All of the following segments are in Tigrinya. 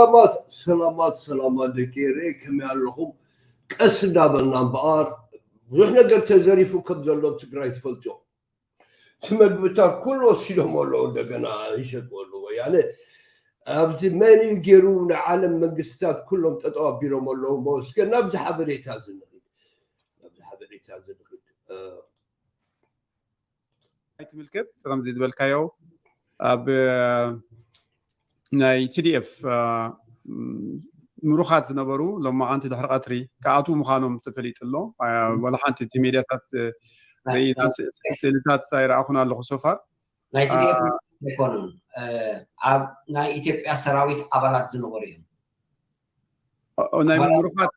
ሰላማት ሰላማት ሰላማት ደቂ ኤረይ፣ ከመይ ኣለኹም? ቀስ እንዳበልና እምበኣር፣ ብዙሕ ነገር ተዘሪፉ ከም ዘሎ ኣብ ትግራይ ትፈልጡ። እቲ መግብታት ኩሉ ወሲዶም ኣለዉ፣ እንደገና ይሸጡ ኣለዉ። ወያነ ኣብዚ መን እዩ ገይሩ? ናይ ዓለም መንግስታት ኩሎም ጠጠው ኣቢሎም ኣለዉ። እሞ እስከ ናብዚ ሓበሬታ እዚ ንኺድ፣ ናብዚ ሓበሬታ እዚ ንኺድ። ኣይትምልከት፣ ከምዚ ዝበልካዮ ኣብ ናይ ቲ ዲ ኤፍ ምሩኻት ዝነበሩ ሎማዓንቲ ድሕሪ ቀትሪ ክኣትዉ ምዃኖም ተፈሊጡ ኣሎ። ወላ ሓንቲ እቲ ሜድያታት ርኢና ስእልታት ኣይረኣኹን ኣለኹ ሶፋር። ናይ ቲ ዲ ኤፍ ኣይኮኑን፣ ኣብ ናይ ኢትዮጵያ ሰራዊት ኣባላት ዝነበሩ እዮም። ናይ ምሩኻት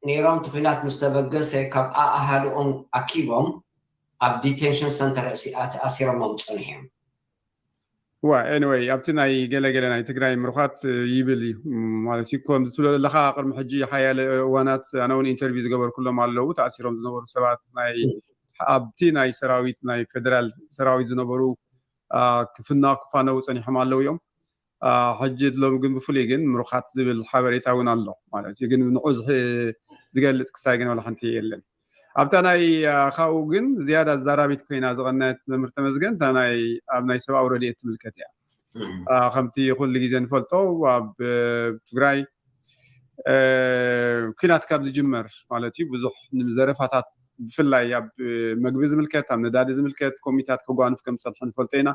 ነይሮም። እቲ ኩናት ምስ ተበገሰ ካብ ኣኣሃድኦም ኣኪቦም ኣብ ዲቴንሽን ሰንተር ተኣሲሮሞም ፀኒሖም። ዋ anyway፣ ኣብቲ ናይ ገለገለ ናይ ትግራይ ምሩኻት ይብል እዩ ማለት እዩ። ከምዚ ትብሎ ዘለኻ ቅድሚ ሕጂ ሓያለ እዋናት ኣነ እውን ኢንተርቪው ዝገበርኩሎም ኣለዉ፣ ተኣሲሮም ዝነበሩ ሰባት፣ ናይ ኣብቲ ናይ ሰራዊት ናይ ፌደራል ሰራዊት ዝነበሩ ክፍና ክፋነው ፀኒሖም ኣለዉ እዮም። ሕጂ ሎሚ ግን ብፍሉይ ግን ምሩኻት ዝብል ሓበሬታ እውን ኣሎ ማለት እዩ። ግን ንዑ ዝገልፅ ክሳይ ግን ዋላ ሓንቲ የለን። ኣብታ ናይ ካብኡ ግን ዝያዳ ኣዛራቢት ኮይና ዝቐነየት መምህር ተመስገን እታ ናይ ኣብ ናይ ሰብኣዊ ረድኤት ትምልከት እያ። ከምቲ ኩሉ ግዜ ንፈልጦ ኣብ ትግራይ ኩናት ካብ ዝጅመር ማለት እዩ ብዙሕ ዘረፋታት ብፍላይ ኣብ መግቢ ዝምልከት ኣብ ነዳዲ ዝምልከት ኮሚታት ከጓንፍ ከም ዝፀንሐ ንፈልጦ ኢና።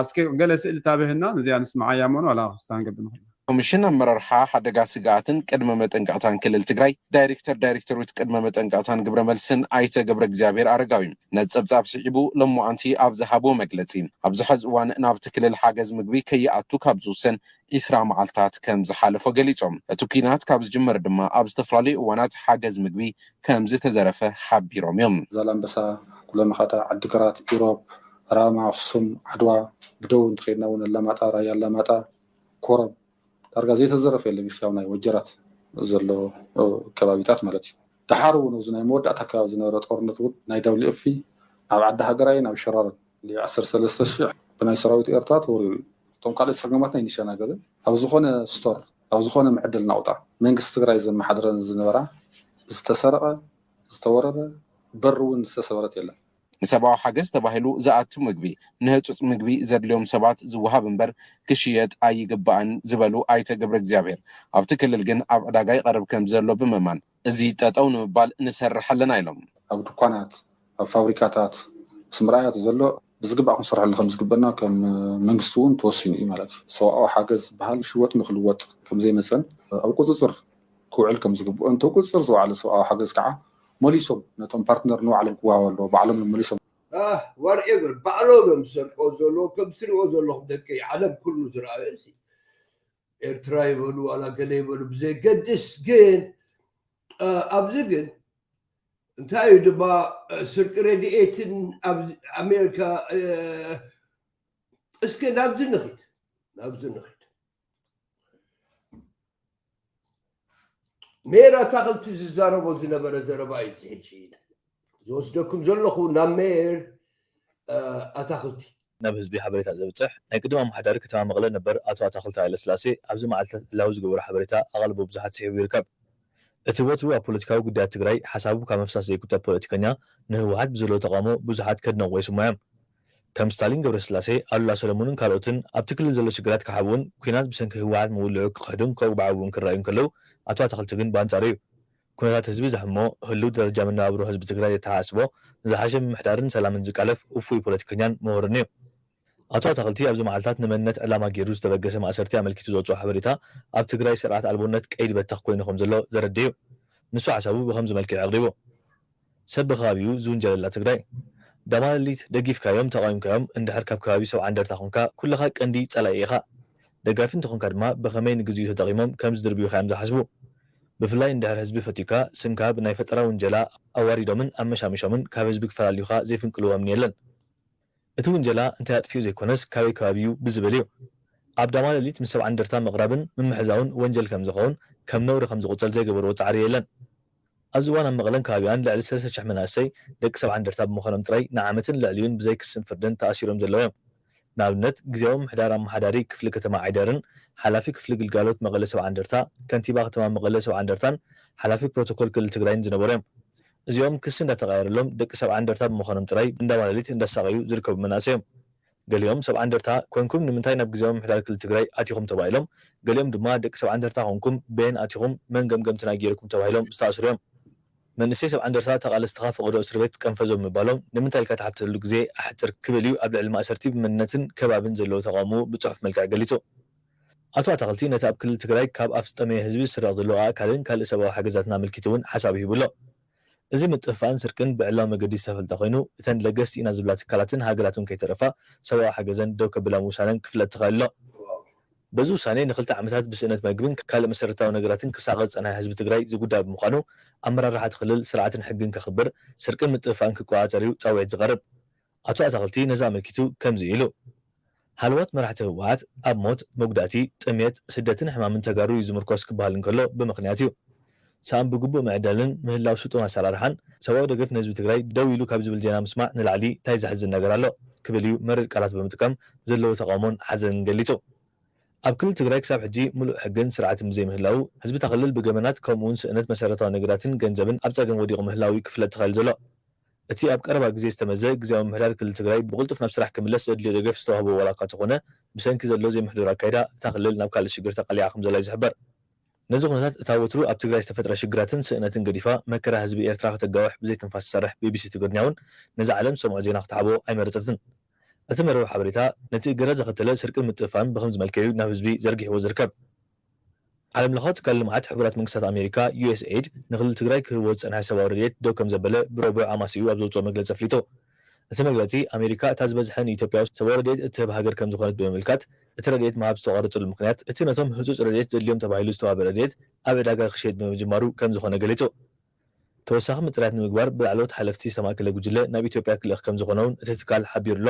እስኪ ገለ ስእሊ ታበህና ነዚኣ ንስምዓያ እሞ ዋላ ክሳንገብ ንኽእል። ኮሚሽን ኣመራርሓ ሓደጋ ስግኣትን ቅድመ መጠንቀቕታን ክልል ትግራይ ዳይሬክተር ዳይሬክተሮት ቅድመ መጠንቀቕታን ግብረ መልስን ኣይተ ገብረ እግዚኣብሔር ኣረጋዊ ነቲ ፀብፃብ ስዒቡ ሎማዓንቲ ኣብ ዝሃቦ መግለፂ ኣብዚ ሐዚ እዋን ናብቲ ክልል ሓገዝ ምግቢ ከይኣቱ ካብ ዝውሰን ዒስራ መዓልታት ከም ዝሓለፎ ገሊፆም። እቲ ኲናት ካብ ዝጅመር ድማ ኣብ ዝተፈላለዩ እዋናት ሓገዝ ምግቢ ከም ዝተዘረፈ ሓቢሮም እዮም። ዛላምበሳ፣ ኩለመኸተ፣ ዓዲግራት፣ ኢሮብ፣ ራማ፣ ኣኽሱም፣ ዓድዋ፣ ብደቡብ እንተኸይድና እውን ኣላማጣ፣ ራያ ኣላማጣ፣ ኮረም ዳርጋ ዘይተዘረፈ የለን። እስካብ ናይ ወጀራት ዘሎ ከባቢታት ማለት እዩ። ደሓር እውን ኣብዚ ናይ መወዳእታ ኣከባቢ ዝነበረ ጦርነት እውን ናይ ዳብሊው ኤፍ ፒ ናብ ዓዲ ሃገራይን ኣብ ሸራሮን ልዕሊ ዓሰርተ ሰለስተ ሽሕ ብናይ ሰራዊት ኤርትራ ተወሪሩ እዩ። እቶም ካልኦት ፀገማት ናይ ኒሻና ገለ ኣብ ዝኾነ ስቶር ኣብ ዝኾነ መዐደሊ ናቑጣ መንግስቲ ትግራይ ዘመሓድረን ዝነበራ ዝተሰረቐ ዝተወረረ በሪ እውን ዝተሰበረት የለን። ንሰብኣዊ ሓገዝ ተባሂሉ ዝኣቱ ምግቢ፣ ንህፁፅ ምግቢ ዘድልዮም ሰባት ዝወሃብ እምበር ክሽየጥ ኣይግባእን ዝበሉ ኣይተ ገብረእግዚኣብሄር፣ ኣብቲ ክልል ግን ኣብ ዕዳጋ ይቐርብ ከም ዘሎ ብምእማን፣ እዚ ጠጠው ንምባል ንሰርሕ ኣለና ኢሎም። ኣብ ድኳናት፣ ኣብ ፋብሪካታት፣ ምስ ምርኣያት ዘሎ ብዝግባእ ክንሰርሐሉ ከም ዝግበና ከም መንግስቲ እውን ተወሲኑ እዩ ማለት እዩ። ሰብኣዊ ሓገዝ ዝበሃል ሽወጥ ንክልወጥ ከም ዘይመፀን ኣብ ቁፅፅር ክውዕል ከም ዝግብኦ፣ እንተ ቁፅፅር ዝወዓለ ሰብኣዊ ሓገዝ ከዓ መሊሶም ነቶም ፓርትነር ንባዕሎም ክወሃቡ ኣለዎ። ባዕሎም እዮም መሊሶም። ዋትኤቨር ባዕሎም እዮም ዝሰርቆ ዘለዎ። ከም ትሪእዎ ዘለኹም ደቂ ዓለም ኩሉ ዝረኣዮ እዚ ኤርትራ ይበሉ ዋላ ገለ ይበሉ ብዘይገድስ፣ ግን ኣብዚ ግን እንታይ እዩ ድማ ስርቂ ረድኤትን ኣብ ኣሜሪካ እስከ ናብዚ ንኺድ ናብዚ ንኺድ ሜር ኣታኽልቲ ዝዛረቦ ዝነበረ ዘረባ እዩ ዝሕጂ ዝወስደኩም ዘለኹ ናብ ሜር ኣታኽልቲ ናብ ህዝቢ ሓበሬታ ዘብፅሕ ናይ ቅድም ኣመሓዳሪ ከተማ መቐለ ነበር ኣቶ ኣታኽልቲ ሃይለስላሴ ኣብዚ መዓልትታት ዕላዊ ዝገበሮ ሓበሬታ ኣቓልቦ ብዙሓት ስሒቡ ይርከብ። እቲ ወትሩ ኣብ ፖለቲካዊ ጉዳያት ትግራይ ሓሳቡ ካብ ምፍሳስ ዘይቁጠብ ፖለቲከኛ ንህወሓት ብዘለዎ ተቓውሞ ብዙሓት ከድነቕዎ ይስምዑ እዮም። ከም ስታሊን ገብረስላሴ፣ ኣሉላ ሰለሙንን ካልኦትን ኣብቲ ክልል ዘሎ ሽግራት ክሓብኡን ኲናት ብሰንኪ ህወሓት ምውልዑ ክኽሕዱን ከጉባዕብኡን ክረኣዩ እንከለዉ ኣቶ ኣታኽልቲ ግን ብኣንፃሩ እዩ። ኩነታት ህዝቢ ዘሕምሞ፣ ህሉው ደረጃ መነባብሮ ህዝቢ ትግራይ ዘተሓሳስቦ፣ ንዝሓሸ ምምሕዳርን ሰላምን ዝቃለፍ ውፉይ ፖለቲከኛን ምሁርን እዩ። ኣቶ ኣታኽልቲ ኣብዚ መዓልታት ንመንነት ዕላማ ገይሩ ዝተበገሰ ማእሰርቲ ኣመልኪቱ ዘውፅኦ ሓበሬታ ኣብ ትግራይ ስርዓት ኣልቦነት ቀይዲ በተኽ ኮይኑ ከም ዘሎ ዘረድእ እዩ። ንሱ ሓሳቡ ብኸምዚ መልክዕ ኣቕሪቡ። ሰብ ብኸባቢኡ ዝውንጀለላ ትግራይ። ዳማለሊት ደጊፍካዮም ተቓዊምካዮም እንድሕር ካብ ከባቢ ሰብዓ እንደርታ ኾንካ ኩልኻ ቀንዲ ፀላኢ ኢኻ። ደጋፊ እንተኾንካ ድማ ብኸመይ ንግዚኡ ተጠቒሞም ከም ዝድርብዩኻ እዮም ዝሓስቡ። ብፍላይ እንድሕር ህዝቢ ፈትዩካ ስምካ ብናይ ፈጠራ ውንጀላ ኣዋሪዶምን ኣመሻሚሾምን ካብ ህዝቢ ክፈላልዩኻ ዘይፍንቅልዎ እምኒ የለን። እቲ ውንጀላ እንታይ ኣጥፊኡ ዘይኮነስ ካበይ ከባቢ እዩ ብዝብል እዩ። ኣብ ዳማለሊት ምስ ሰብዓ እንደርታ ምቕራብን ምምሕዛውን ወንጀል ከም ዝኸውን ከም ነውሪ ከም ዝቑፀል ዘይገበርዎ ፃዕሪ የለን። ኣብዚ እዋን ኣብ መቐለን ከባቢኣን ልዕሊ ሰለስተ ሽሕ መናእሰይ ደቂ ሰብዓ እንደርታ ብምዃኖም ጥራይ ንዓመትን ልዕሊኡን ብዘይ ክስን ፍርድን ተኣሲሮም ዘለዉ እዮም። ንኣብነት ግዝያዊ ምምሕዳር ኣመሓዳሪ ክፍሊ ከተማ ዓይደርን ሓላፊ ክፍሊ ግልጋሎት መቐለ ሰብዓ እንደርታ፣ ከንቲባ ከተማ መቐለ ሰብዓ እንደርታን ሓላፊ ፕሮቶኮል ክልል ትግራይን ዝነበሩ እዮም። እዚኦም ክሲ እንዳተቐያየረሎም ደቂ ሰብዓ እንደርታ ብምዃኖም ጥራይ እንዳማለሊት እንዳሳቐዩ ዝርከቡ መናእሰይ እዮም። ገሊኦም ሰብዓ እንደርታ ኮንኩም ንምንታይ ናብ ግዝያዊ ምምሕዳር ክልል ትግራይ ኣቲኹም ተባሂሎም፣ ገሊኦም ድማ ደቂ ሰብዓ እንደርታ ኮንኩም በየን ኣቲኹም መን ገምገምትና ገይርኩም ተባሂሎም ዝተኣስሩ እዮም። መንእሰይ ሰብዓ እንደርታ ተቓለስትኻ ፈቐዶ እስር ቤት ቀንፈዞም ምባሎም ንምንታይ ኢልካ ትሓተሉ ግዜ ኣሕፅር ክብል እዩ ኣብ ልዕሊ ማእሰርቲ ብመንነትን ከባብን ዘለዎ ተቓውሞ ብፅሑፍ መልክዕ ገሊፁ። ኣቶ ኣታኽልቲ ነቲ ኣብ ክልል ትግራይ ካብ ኣፍ ዝጠመየ ህዝቢ ዝስረቕ ዘሎ ኣእካልን ካልእ ሰብኣዊ ሓገዛትን ኣመልኪቱ እውን ሓሳብ ሂቡ ኣሎ። እዚ ምጥፍፋእን ስርቅን ብዕላዊ መገዲ ዝተፈልጠ ኮይኑ፣ እተን ለገስቲ ኢና ዝብላ ትካላትን ሃገራትን ከይተረፋ ሰብኣዊ ሓገዘን ደው ከብላ ምውሳነን ክፍለጥ ተኻኢሉ ኣሎ። በዚ ውሳኔ ንክልተ ዓመታት ብስእነት መግብን ካልእ መሰረታዊ ነገራትን ክሳቐ ዝጸንሐ ህዝቢ ትግራይ ዝጉዳእ ብምዃኑ፣ ኣመራርሓ እቲ ክልል ስርዓትን ሕግን ከኽብር፣ ስርቅን ምጥፍፋእን ክቆጻጸር እዩ ጻውዒት ዝቐርብ። ኣቶ ኣታኽልቲ ነዚ ኣመልኪቱ ከምዚ ኢሉ። ሃለዋት መራሕቲ ህወሓት ኣብ ሞት፣ መጉዳእቲ፣ ጥሜት፣ ስደትን ሕማምን ተጋሩ እዩ ዝምርኮስ ክበሃል እንከሎ ብምኽንያት እዩ። ሰኣን ብግቡእ ምዕዳልን ምህላው ስጡም ኣሰራርሓን ሰብኣዊ ደገፍ ንህዝቢ ትግራይ ደው ኢሉ ካብ ዝብል ዜና ምስማዕ ንላዕሊ ታይ ዘሕዝን ነገር ኣሎ ክብል እዩ መሪር ቃላት ብምጥቃም ዘለዎ ተቓውሞን ሓዘንን ገሊጹ። ኣብ ክልል ትግራይ ክሳብ ሕጂ ሙሉእ ሕግን ስርዓትን ብዘይምህላዉ ህዝቢ እታ ክልል ብገበናት ከምኡ እውን ስእነት መሰረታዊ ነገራትን ገንዘብን ኣብ ጸገም ወዲቑ ምህላዉ እዩ ክፍለጥ ተኻኢሉ ዘሎ። እቲ ኣብ ቀረባ ግዜ ዝተመዘ ግዝያዊ ምምሕዳር ክልል ትግራይ ብቕልጡፍ ናብ ስራሕ ክምለስ ዘድልዮ ደገፍ ዝተዋህቦ ዋላ እኳ ተኾነ ብሰንኪ ዘሎ ዘይምሕዱር ኣካይዳ እታ ክልል ናብ ካልእ ሽግር ተቓሊዓ ከምዘላ እዩ ዝሕበር። ነዚ ኩነታት እታ ወትሩ ኣብ ትግራይ ዝተፈጥረ ሽግራትን ስእነትን ገዲፋ መከራ ህዝቢ ኤርትራ ከተጋውሕ ብዘይትንፋስ ትሰርሕ ቢቢሲ ትግርኛ እውን ነዚ ዓለም ዝሰምዖ ዜና ክትሃቦ ኣይመረጸትን። እቲ መርበብ ሓበሬታ ነቲ እገዳ ዘኸተለ ስርቅን ምጥፍፋን ብኸምዚ መልክዕ እዩ ናብ ህዝቢ ዘርጊሕዎ ዝርከብ። ዓለም ለኻዊ ትካል ልምዓት ሕቡራት መንግስታት ኣሜሪካ ዩኤስኤይድ ንክልል ትግራይ ክህቦ ዝጸንሐ ሰብኣዊ ረድኤት ደው ከም ዘበለ ብረቡዕ ኣማሲኡ ኣብ ዘውፅኦ መግለፂ ኣፍሊጡ። እቲ መግለፂ ኣሜሪካ እታ ዝበዝሐ ንኢትዮጵያ ሰብኣዊ ረድኤት እትህብ ሃገር ከም ዝኾነት ብምምልካት እቲ ረድኤት ምሃብ ዝተቋረፀሉ ምኽንያት እቲ ነቶም ህፁፅ ረድኤት ዘድልዮም ተባሂሉ ዝተዋህበ ረድኤት ኣብ ዕዳጋ ክሽየጥ ብምጅማሩ ከም ዝኾነ ገሊፁ። ተወሳኺ ምፅራያት ንምግባር ብላዕለዎት ሓለፍቲ ዝተማእከለ ጉጅለ ናብ ኢትዮጵያ ክልእኽ ከም ዝኾነ እውን እቲ ትካል ሓቢሩ ኣሎ።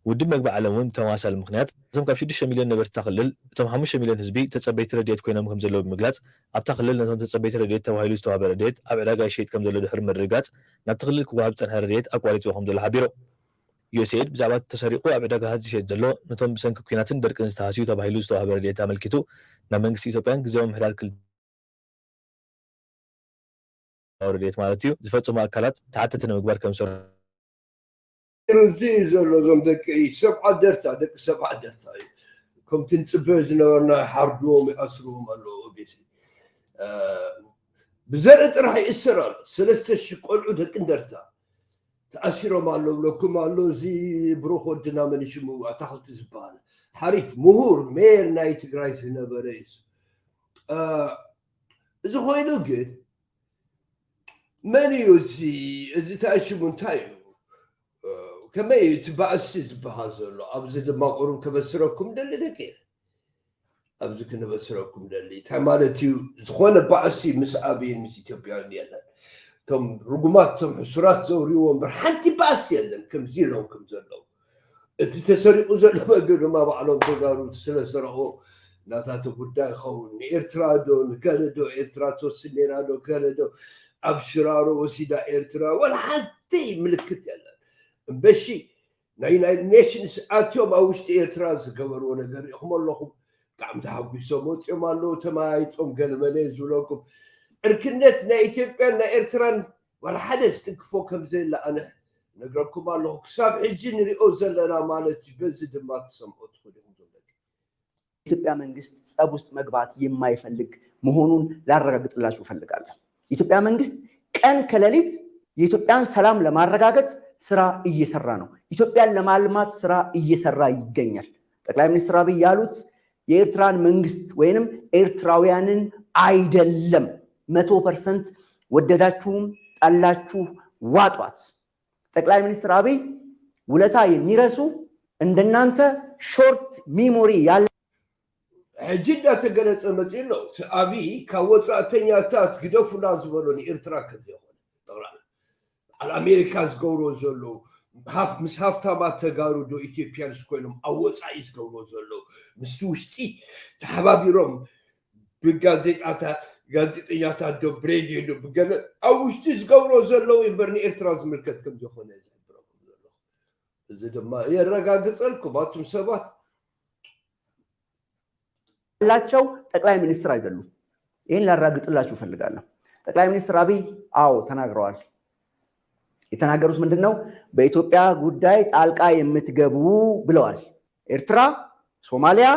ውድብ መግቢ ዓለም እውን ብተመሳሳሊ ምኽንያት እቶም ካብ ሽዱሽተ ሚልዮን ነበርቲ እታ ክልል እቶም ሓሙሽተ ሚልዮን ህዝቢ ተፀበይቲ ረድኤት ኮይኖም ከም ዘለዉ ብምግላፅ ኣብታ ክልል ነቶም ተፀበይቲ ረድኤት ተባሂሉ ዝተዋህበ ረድኤት ኣብ ዕዳጋ ይሸይጥ ከም ዘሎ ድሕሪ ምርግጋፅ ናብቲ ክልል ክወሃብ ዝፀንሐ ረድኤት ኣቋሪፅዎ ከም ዘሎ ሓቢሩ። ዩኤስኤይድ ብዛዕባ ተሰሪቑ ኣብ ዕዳጋታት ዝሸየጥ ዘሎ ነቶም ብሰንኪ ኲናትን ደርቅን ዝተሃስዩ ተባሂሉ ዝተዋህበ ረድኤት ኣመልኪቱ ናብ መንግስቲ ኢትዮጵያን ግዝያዊ ምምሕዳር ክልል ረድኤት ማለት እዩ ዝፈፀሙ ኣካላት ተሓተቲ ንምግባር ከም ዝሰርሑ እዚ እዩ ዘሎ። እዞም ደቂ ሰብዓ ደርታ ደቂ ሰብዓ ደርታ እዩ ከምቲ ንፅበዮ ዝነበርና ሓርድዎም ይኣስርዎም ኣለዎ። ኦቤሲ ብዘርኢ ጥራሕ ይእሰር ኣሎ። ሰለስተ ሽሕ ቆልዑ ደቂ እንደርታ ተኣሲሮም ኣሎ ብለኩም ኣሎ። እዚ ብሩኽ ወድና መን ሽሙ ኣታኽልቲ ዝበሃል ሓሪፍ ምሁር ሜር ናይ ትግራይ ዝነበረ እዩ። እዚ ኮይኑ ግን መን እዩ እዚ? እዚ እንታይ ሽሙ እንታይ እዩ? ከመይ እዩ እቲ ባእሲ ዝበሃል ዘሎ? ኣብዚ ድማ ቁሩብ ከበስረኩም ደሊ ደቂ ኣብዚ ክነበስረኩም ደሊ እንታይ ማለት እዩ? ዝኾነ ባእሲ ምስ ኣብይን ምስ ኢትዮጵያውያን የለን። እቶም ርጉማት እቶም ሕሱራት ዘውርይዎ እምበር ሓንቲ ባእሲ የለን። ከምዚ ኢሎም ከም ዘለዉ እቲ ተሰሪቑ ዘሎ መግቢ ድማ ባዕሎም ተጋሩ ስለሰረቑ ናታተ ጉዳይ ይኸውን። ንኤርትራ ዶ ንገለ ዶ ኤርትራ ትወስድ ነይራ ዶ ገለ ዶ ኣብ ሽራሮ ወሲዳ ኤርትራ ዋላ ሓንቲ ምልክት የለን። እምበሺ ናይ ዩናይትድ ኔሽንስ ኣትዮም ኣብ ውሽጢ ኤርትራ ዝገበርዎ ነገር ሪእኹም ኣለኹም። ብጣዕሚ ተሓጒሶም ወፂኦም ኣለዉ ተመያይጦም ገለመለ ዝብለኩም ዕርክነት ናይ ኢትዮጵያን ናይ ኤርትራን ዋላ ሓደ ዝትንክፎ ከምዘየለ ኣነ ነግረኩም ኣለኹ። ክሳብ ሕጂ ንሪኦ ዘለና ማለት እዩ። በዚ ድማ ትሰምዖ ትኽእሉ ኢኹም ዞም ደቂ የኢትዮጵያ መንግስት ጸብ ውስጥ መግባት የማይፈልግ መሆኑን ላረጋግጥላችሁ እፈልጋለሁ። የኢትዮጵያ መንግስት ቀን ከሌሊት የኢትዮጵያን ሰላም ለማረጋገጥ ስራ እየሰራ ነው። ኢትዮጵያን ለማልማት ስራ እየሰራ ይገኛል። ጠቅላይ ሚኒስትር አብይ ያሉት የኤርትራን መንግስት ወይንም ኤርትራውያንን አይደለም። መቶ ፐርሰንት ወደዳችሁም ጠላችሁ ዋጧት። ጠቅላይ ሚኒስትር አብይ ውለታ የሚረሱ እንደናንተ short memory ያለ ሕጂ እንዳተገለፀ መፂኡ ኣሎ። እቲ ኣብይ ካብ ወፃእተኛታት ግደፉና ዝበሎ ንኤርትራ ከምዘይኮነ ጠቕላላ በዓል ኣሜሪካ ዝገብሮ ዘሎ ምስ ሃፍታማት ተጋሩ ዶ ኢትዮጵያንስ ኮይኖም ኣብ ወፃኢ ዝገብሮ ዘሎ ምስቲ ውሽጢ ተሓባቢሮም ብጋዜጣታት ጋዜጠኛታት ዶ ብሬድዮ ዶ ብገለ ኣብ ውሽጢ ዝገብሮ ዘለዉ እምበር ንኤርትራ ዝምልከት ከም ዝኾነ ዝሕብረኩም ዘሎ እዚ ድማ የረጋግጸልኩም ኣቱም ሰባት። ላቸው ጠቅላይ ሚኒስትር አይደሉም። ይህን ላራግጥላችሁ እፈልጋለሁ። ጠቅላይ ሚኒስትር አብይ አዎ ተናግረዋል። የተናገሩት ምንድን ነው? በኢትዮጵያ ጉዳይ ጣልቃ የምትገቡ ብለዋል። ኤርትራ፣ ሶማሊያ፣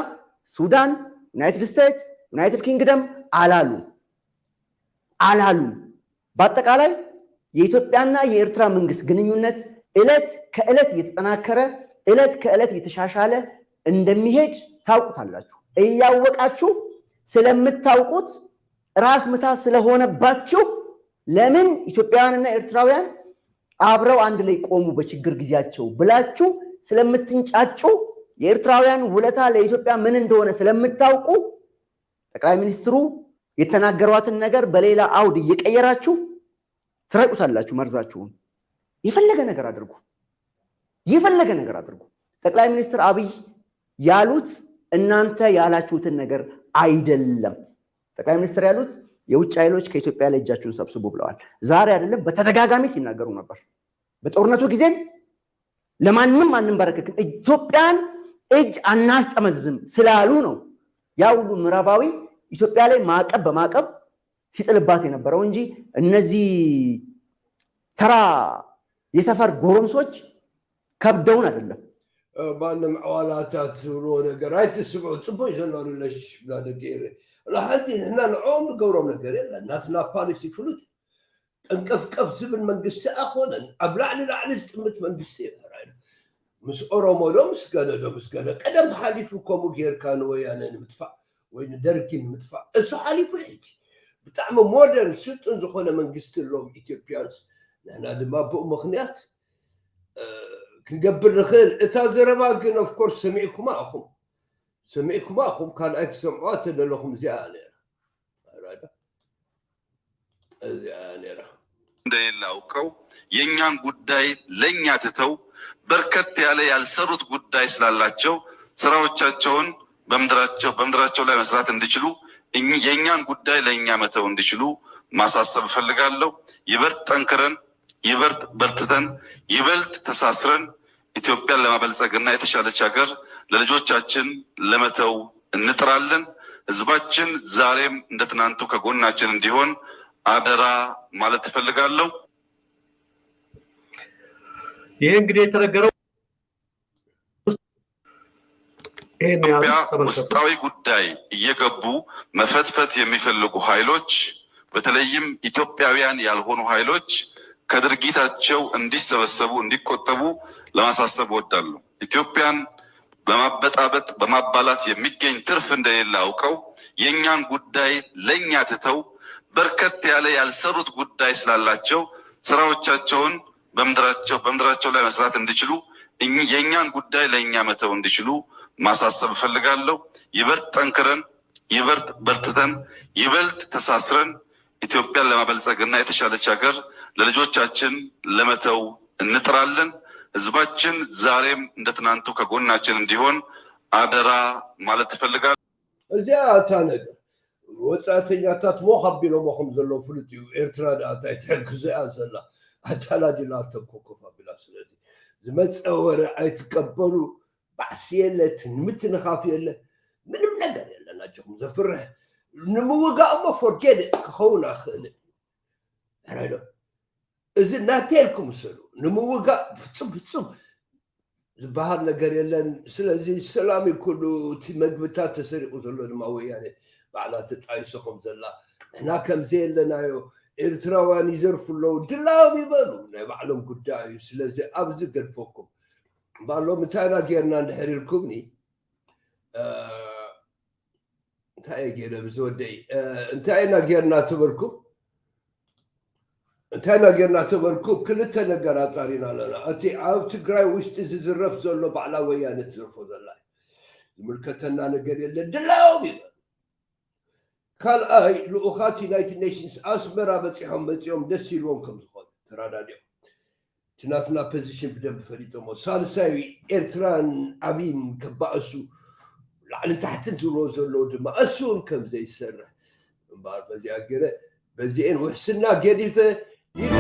ሱዳን፣ ዩናይትድ ስቴትስ፣ ዩናይትድ ኪንግደም አላሉም አላሉም። በአጠቃላይ የኢትዮጵያና የኤርትራ መንግስት ግንኙነት እለት ከእለት እየተጠናከረ እለት ከእለት እየተሻሻለ እንደሚሄድ ታውቁታላችሁ። እያወቃችሁ ስለምታውቁት ራስ ምታት ስለሆነባችሁ ለምን ኢትዮጵያውያንና ኤርትራውያን አብረው አንድ ላይ ቆሙ በችግር ጊዜያቸው ብላችሁ ስለምትንጫጩ የኤርትራውያን ውለታ ለኢትዮጵያ ምን እንደሆነ ስለምታውቁ ጠቅላይ ሚኒስትሩ የተናገሯትን ነገር በሌላ አውድ እየቀየራችሁ ትረጩታላችሁ መርዛችሁን። የፈለገ ነገር አድርጉ፣ የፈለገ ነገር አድርጉ። ጠቅላይ ሚኒስትር አብይ ያሉት እናንተ ያላችሁትን ነገር አይደለም። ጠቅላይ ሚኒስትር ያሉት የውጭ ኃይሎች ከኢትዮጵያ ላይ እጃችሁን ሰብስቡ ብለዋል። ዛሬ አይደለም፣ በተደጋጋሚ ሲናገሩ ነበር። በጦርነቱ ጊዜም ለማንም አንንበረከክም፣ ኢትዮጵያን እጅ አናስጠመዝም ስላሉ ነው ያ ሁሉ ምዕራባዊ ኢትዮጵያ ላይ ማዕቀብ በማዕቀብ ሲጥልባት የነበረው እንጂ እነዚህ ተራ የሰፈር ጎረምሶች ከብደውን አይደለም። ማንም ዕዋላታት ዝብልዎ ነገር ኣይትስምዑ። ፅቡቅ ዘሎ ሪሌሽንሽፕና ደቂ ኤረ ሓንቲ ንሕና ንዕኦም ንገብሮም ነገር የለን። ናትና ፓሊሲ ፍሉጥ ጠንቀፍቀፍ ዝብል መንግስቲ ኣኮነን። ኣብ ላዕሊ ላዕሊ ዝጥምት መንግስቲ እዩ። ምስ ኦሮሞ ዶ ምስ ገለ ዶ ምስ ገለ ቀደም ሓሊፉ ከምኡ ጌርካ ንወያነ ንምጥፋእ ወይ ንደርጊ ንምጥፋእ እሱ ሓሊፉ እዩ። ሕጂ ብጣዕሚ ሞደርን ስልጡን ዝኾነ መንግስቲ ኣለዎም ኢትዮጵያንስ። ንሕና ድማ ብኡ ምክንያት ክንገብር ንኽእል። እታ ዘረባ ግን ኦፍኮርስ ሰሚዕኩማ ኣኹም ሰሚዕኩማ ኣኹም ካልኣይ ትሰምዑዋ ተደለኹም እዚኣ ነራ እዚኣ ነራ እንደሌለ አውቀው የእኛን ጉዳይ ለእኛ ትተው በርከት ያለ ያልሰሩት ጉዳይ ስላላቸው ስራዎቻቸውን በምድራቸው በምድራቸው ላይ መስራት እንዲችሉ የእኛን ጉዳይ ለእኛ መተው እንዲችሉ ማሳሰብ እፈልጋለሁ። ይበልጥ ጠንክረን ይበልጥ በርትተን ይበልጥ ተሳስረን ኢትዮጵያን ለማበልጸግና የተሻለች ሀገር ለልጆቻችን ለመተው እንጥራለን። ህዝባችን ዛሬም እንደ ትናንቱ ከጎናችን እንዲሆን አደራ ማለት እፈልጋለሁ። ይሄ እንግዲህ የተነገረው ኢትዮጵያ ውስጣዊ ጉዳይ እየገቡ መፈትፈት የሚፈልጉ ኃይሎች በተለይም ኢትዮጵያውያን ያልሆኑ ኃይሎች ከድርጊታቸው እንዲሰበሰቡ እንዲቆጠቡ ለማሳሰብ እወዳለሁ። ኢትዮጵያን በማበጣበጥ በማባላት የሚገኝ ትርፍ እንደሌለ አውቀው የእኛን ጉዳይ ለእኛ ትተው በርከት ያለ ያልሰሩት ጉዳይ ስላላቸው ስራዎቻቸውን በምድራቸው በምድራቸው ላይ መስራት እንዲችሉ የእኛን ጉዳይ ለእኛ መተው እንዲችሉ ማሳሰብ እፈልጋለሁ። ይበልጥ ጠንክረን ይበልጥ በርትተን ይበልጥ ተሳስረን ኢትዮጵያን ለማበልጸግና የተሻለች ሀገር ለልጆቻችን ለመተው እንጥራለን። ህዝባችን ዛሬም እንደ ትናንቱ ከጎናችን እንዲሆን አደራ ማለት እፈልጋለሁ። እዚኣ እታ ነገር ወፃእተኛታት ሞኽ ኣቢሎሞ ከም ዘለዉ ፍሉጥ እዩ። ኤርትራ ደኣ እንታይ ትሕግዞ እያ ዘላ ኣዳላዲላቶም ኮፍ ኣቢላ። ስለዚ ዝመፀ ወረ ኣይትቀበሉ። ባዕሲ የለ፣ ትምትንኻፍ የለ፣ ምንም ነገር የለን። ኣጆኹም ዘፍርሕ ንምውጋእ እሞ ፎርጌት ክኸውን ኣኽእል ዶ እዚ ናተይ ኢልኩም ውሰዱ። ንምውጋእ ፍጹም ፍጹም ዝበሃል ነገር የለን። ስለዚ ሰላም እዩ ኩሉ። እቲ መግብታት ተሰሪቑ ዘሎ ድማ ወያነ ባዕላ ተጣይሶ ከም ዘላ ንሕና ከም ዘየለናዮ ኤርትራውያን ይዘርፉ ኣለዉ ድላዮም ይበሉ ናይ ባዕሎም ጉዳይ እዩ። ስለዚ ኣብዚ ገድፈኩም ባሎም እንታይ ኢና ጌርና እንድሕር ኢልኩምኒ እንታይ እየ ገይረ ብዝወደይ እንታይ ኢና ጌርና ተበልኩም እንታይ ኢና ጌርና ተበልኩም ክልተ ነገር ኣፃሪና ኣለና። እቲ ኣብ ትግራይ ውሽጢ ዝዝረፍ ዘሎ ባዕላ ወያነ ትዘርፎ ዘላ ዝምልከተና ነገር የለ ድላዮም ይበል። ካልኣይ ልኡኻት ዩናይትድ ኔሽንስ ኣስመራ በፂሖም መፂኦም ደስ ኢልዎም ከም ዝኾነ ተራዳዲኦም እቲ ናትና ፖዚሽን ብደንብ ፈሊጦሞ። ሳልሳይ ኤርትራን ዓብይን ከባእሱ ላዕልን ታሕትን ዝብሎ ዘለዉ ድማ እሱ እውን ከም ዘይሰርሕ እምበኣር በዚኣ ገይረ በዚኤን ውሕስና ገዲፈ ይገ